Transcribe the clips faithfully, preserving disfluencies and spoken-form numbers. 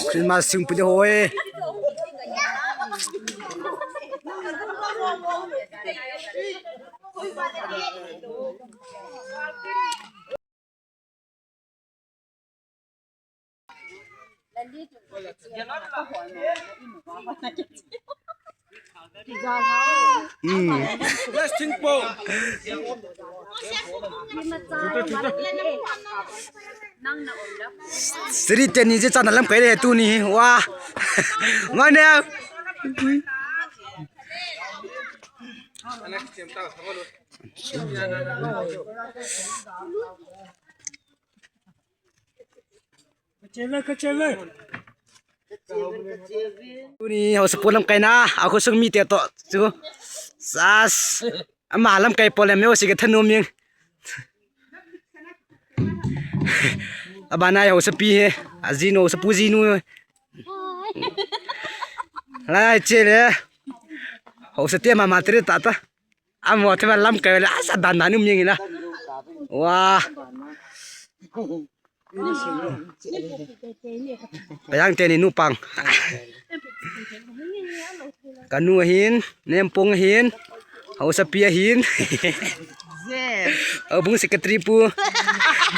Christmas sing pudi hoi. Hmm. Sri teni je chana lamkai le tuni. Wa. Mane. Tuni haosapu lamkaina, a khosung mite toh chu. Sas. Ama lamkai pole meu si ka thanu ming. Abana haosapi he. Ajinu, haosapu jinu. Lai chele. Haosate mama tere tata. Amo te ma lamkai le asa dan dan um yeng ina. Wa. Payang teni nupang. Kanu ahin, nempong ahin, haosapi ahin. Abung secretary pu.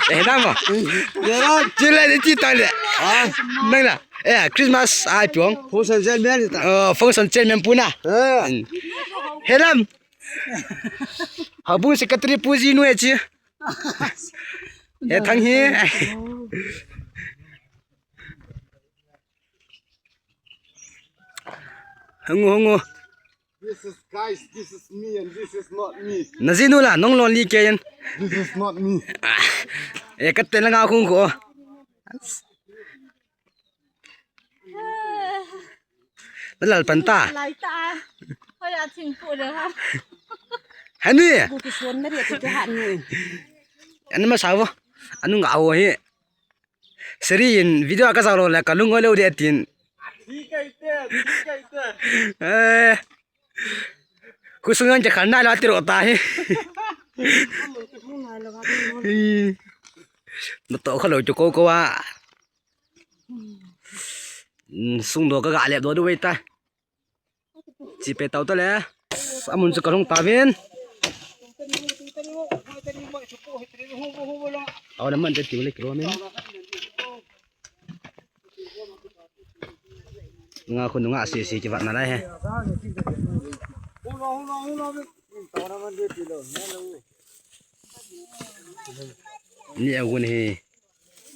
Eh, namo. Chile ni ti tale. Nang na. Eh, Christmas ai piong. Function chairman ta. Oh, function chairman pu na. Eh. Helam. Haosapu secretary pu jinu e chi. E thang hi. Hungu, hungu. This is, guys, this is me and this is not me. Na jinu la, nong lonely kei in. This is not me. E ka te la nga khung ko. Na lal pan ta. Lai ta. Hoi a thing pu le ha. Hani. Ku ki son na ri ti ke ha ni. Ani ma sa vo. Anu nga ho hi. Seri in video ka sa lo le ka lung lo de tin. Eh. Khosung nge khan na la ti ro ta hi. Na to kha lo chu ko ko wa. Sung do ka ga lep do du wei ta. Chi pe tau ta le. Amun chu ka lhung ta vin. Au na man te ti le kilo min. Nga khun nga si si ki vat na lai he. Ni a gun he.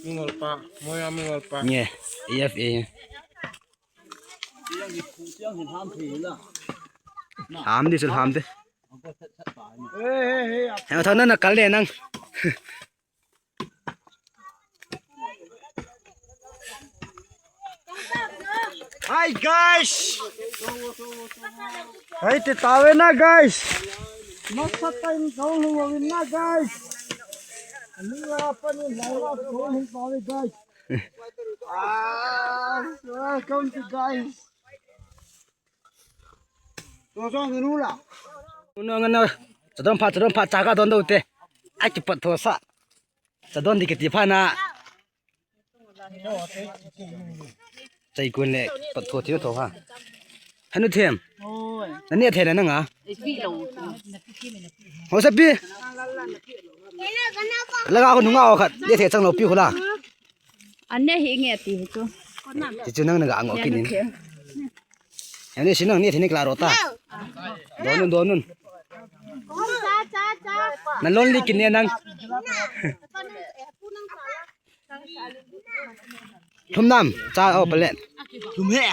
Mingol pa, moya mingol pa. Nge, A F A. Ham di sul ham di. Hey, hey, hey. Hang thon na kal le nang. Hi guys. Hai te tave na guys. Masa time dong hu na guys. Ani apa ni lawa dong hu tave guys. Ah, welcome to guys. To jong nu la. Nu ngana. Chadon pha, chadon pha, chaga don do te. Ai ki pat tho sa. Chadon di kiti pha na. Chai kun le pat tho thi tho ha. Hanu them. Oi. Nani the na nga. Ei pi lo. Ho sa pi. Laga ko nunga o khat. Ye the chang lo pi ko la. Ane hi nge ti ko. Ti chu nang na ga ngo kinin. Ani si nang ni the ni klaro ta. Donun, donun. Na lonely kin ne nang. Thum nam, cha o pale. Thum he.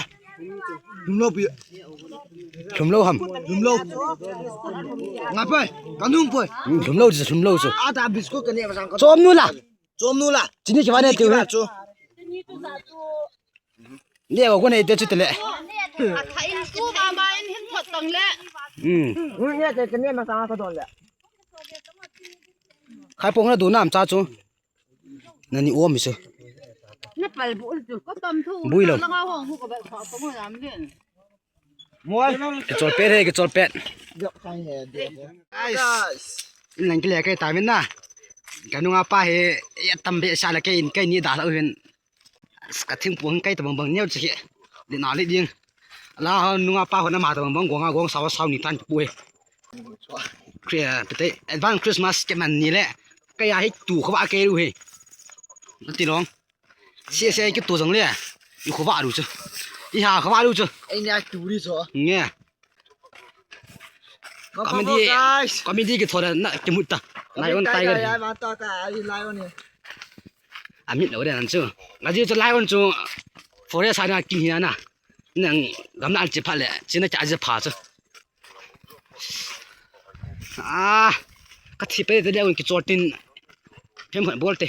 Thum lo pi. Thum lo ham. Thum lo. Nga pai, ka nung pai. Thum lo chu, thum lo chu. Ata biscuit ka ne masang ka. Chom nu la. Chom nu la. Chini ki ba ne ti. Chu. Lia ko nei te chu te le. A kha in ku ba ba in hin thot tang le. Hmm. Nu ne te ka ne masang ka don le. Khai pong na du nam cha chu. Nani om isu. Na pal bu chu ko tam thu. Bui lo. Na nga hong hu ko ba ko pong nam le. Moi. Kichol pet he, kichol pet. Guys. In lang kile kai ta min na. Ka nunga pa he, ya tam be sa la kai in kai ni da la hin. Ka thingpung kai tabang bang neo che. Di na le ding. La nunga pa hona ma tabang bang gonga gong sao sao ni tan pu he. Kre pete advance Christmas ke man ni le. Kaya he tu khaba ke ru he. Ti long. Si se ke tu jong le. I khaba ru chu. I ha khaba ru chu. Ei ni a tu ri chu. Nge. Comedy, guys. Comedy ke thora na ke mutta. Lion tiger. Ai ma ta ka ai lion ni. Amit lo de nan chu. Ngaji chu lion chu. Forest ana king hi ana. Nang gamla an chi pha le. China cha ji pha chu. Ah. Ka thi pe de le un ki chortin. Hem hon bol te.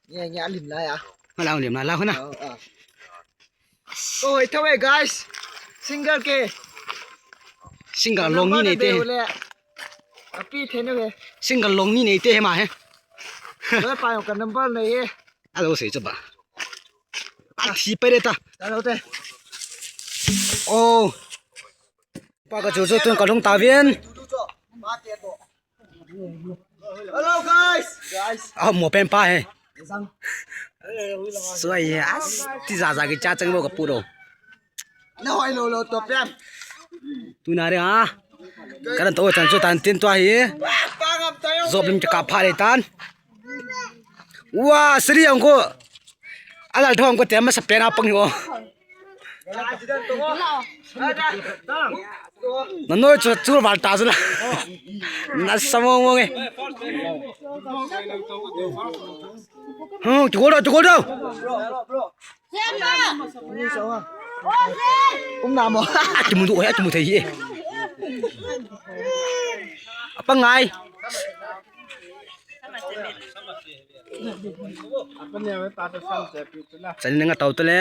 Nya nya lim la ya. Ma la lim la la hona. Oh, oh. Oi, thawei, guys. Single ke. Single long ni nei te. Api thene ve. Single long ni nei te he ma he. Oi, pa ka number nei he. Alo sei chu ba. A thi pe de ta. Alo te. Oh. Pa ka chu chu tun ka lhung ta vin. Hello guys. Guys. Ah, mo pen pa he. Suai he. As ti za za ki cha chang mo ka pu do. Na hoi lo lo to pen. Tu na re ha. Ka ran to chan chu tan tin to hi. Job lim ka pha re tan. Wa sri ang ko. Alal thong ko te ma sa pen a pang hi o. Na noi chu chu val ta chu la. Na sa mo mo nge. Hu, chu ko do, chu ko do. Um na mo. A chu mu do, a chu mu thei hi. A pa ngai. Chani nga tau tale.